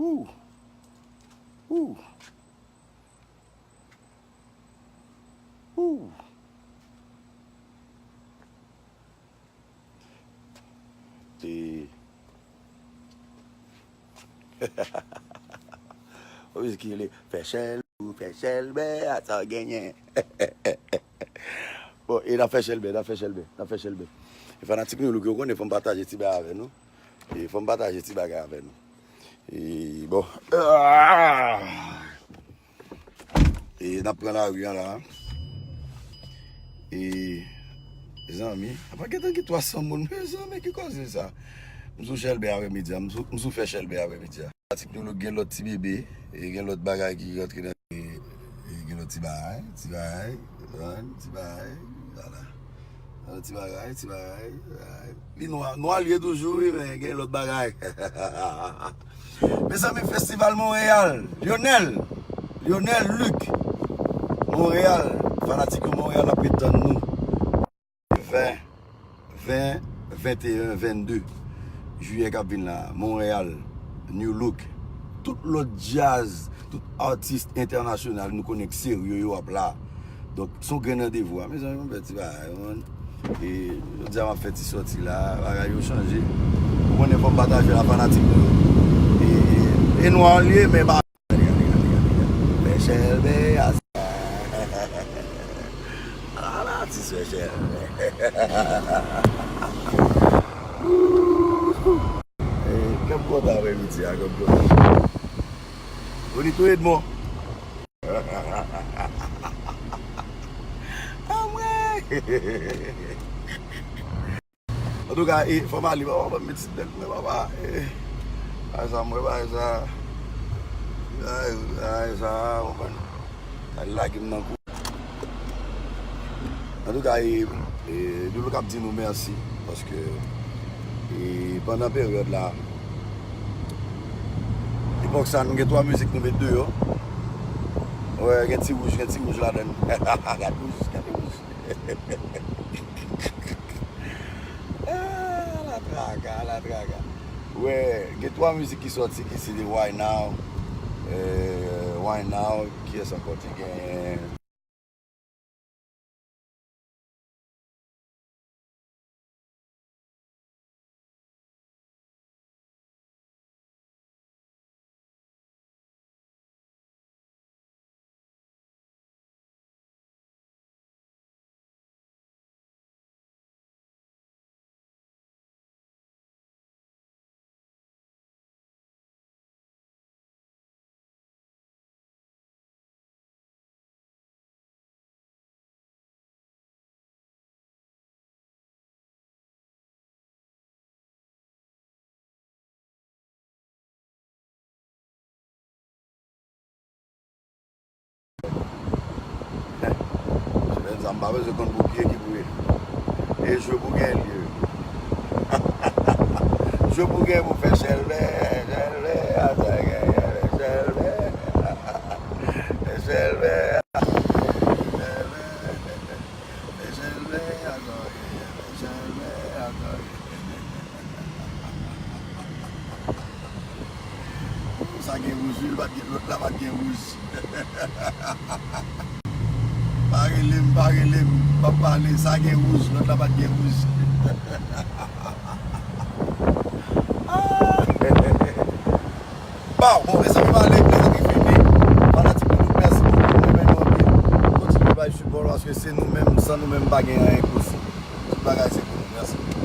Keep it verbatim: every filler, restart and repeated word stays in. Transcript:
Ooh. Ooh. Ooh. E o mizik ki rele fè chèlbè, fè chèlbè, a sa w genyen. Bon, e n ap fè chèlbè, n ap fè chèlbè, n ap fè chèlbè. E fanatik nou, Look, yo konnen, fò m pataje ti bagay avè nou. E fò m pataje ti bagay avè nou. E bon. Ah! E n ap pran lari an la. E zanmi, apa gentan gen twa san moun, mezanmi, ki koze sa? M sou chèlbè avè medya, m sou, m sou fè chèlbè avè medya. Atik nou gen lòt ti bebe, e gen lòt bagay ki rantre nan, e, e gen lòt ti bagay, ti bagay, ti bagay, vwala. Yon ti bagay, ti bagay, bagay. Li nwa, nwa l ye toujou, wi, men gen lòt bagay. Mezanmi, Festival Montréal, Lionel, Lionel Luc, Montréal, fanatik yo Montréal ap ret tann nou. Ven, ven, venteyen, vennde jiyè k ap vin la, Montréal, New Look, tout lòt djaz, tout atis entènasyonal nou konnen k serye yo ap la. Donk, se yon grenn randevou a. Mezanmi, m fè ti bagay, man. E jodi a, m ap fè ti sòti la. Bagay yo chanje. Ou konnen, fò m pataje la fanatik mwen. E, e nwa l ye, men pa. Fè chèlbè a. Ala ti fè chèlbè. E, kè m kontan avè midi a, kè m kontan. Bonito Edmond. Anmwey! Antouka, e, fò m ale, papa, ban m met seatbelt mwen, papa. E, bagay sa, mwen, bagay sa. Bagay, bagay sa, w konprann? Sa lage m nan kou. Antouka, e, e, Doulou k ap di nou mèsi, paske, e, pandan peryòd la, epòk sa, nou gen twa mizik nou met deyò. Wè, gen Ti Wouj, gen Ti Wouj ladann. Gade Wouj, gade Wouj. Ah, la traka, la traka. Wè, gen twa mizik ki sòti ki se de Why Now, eh, Why Now, kiyès ankò te genyen? Jodi a, m pa bezwen konn pou ki ekip ou ye. E jwe pou gen li ye. Jwe pou gen pou fè chèlbè, chèlbè, atè, chèlbè, chèlbè, chèlbè. Fè chèlbè, atè, fè chèlbè, atè. Sa gen wouj, wi, l pa t gen, lòt la pa t gen wouj. Pa rele m, pa rele m, m ap pale, sa gen wouj, lòt la pa t gen wouj. Bon, bon, mezanmi, m ale, mezanmi, fini. Fanatik nou, mèsi bokou, m renmen nou anpil. Kontinye bay sipò, paske se nou menm, san nou menm, pa gen anyen posib. Tout bagay se pou nou. Mèsi.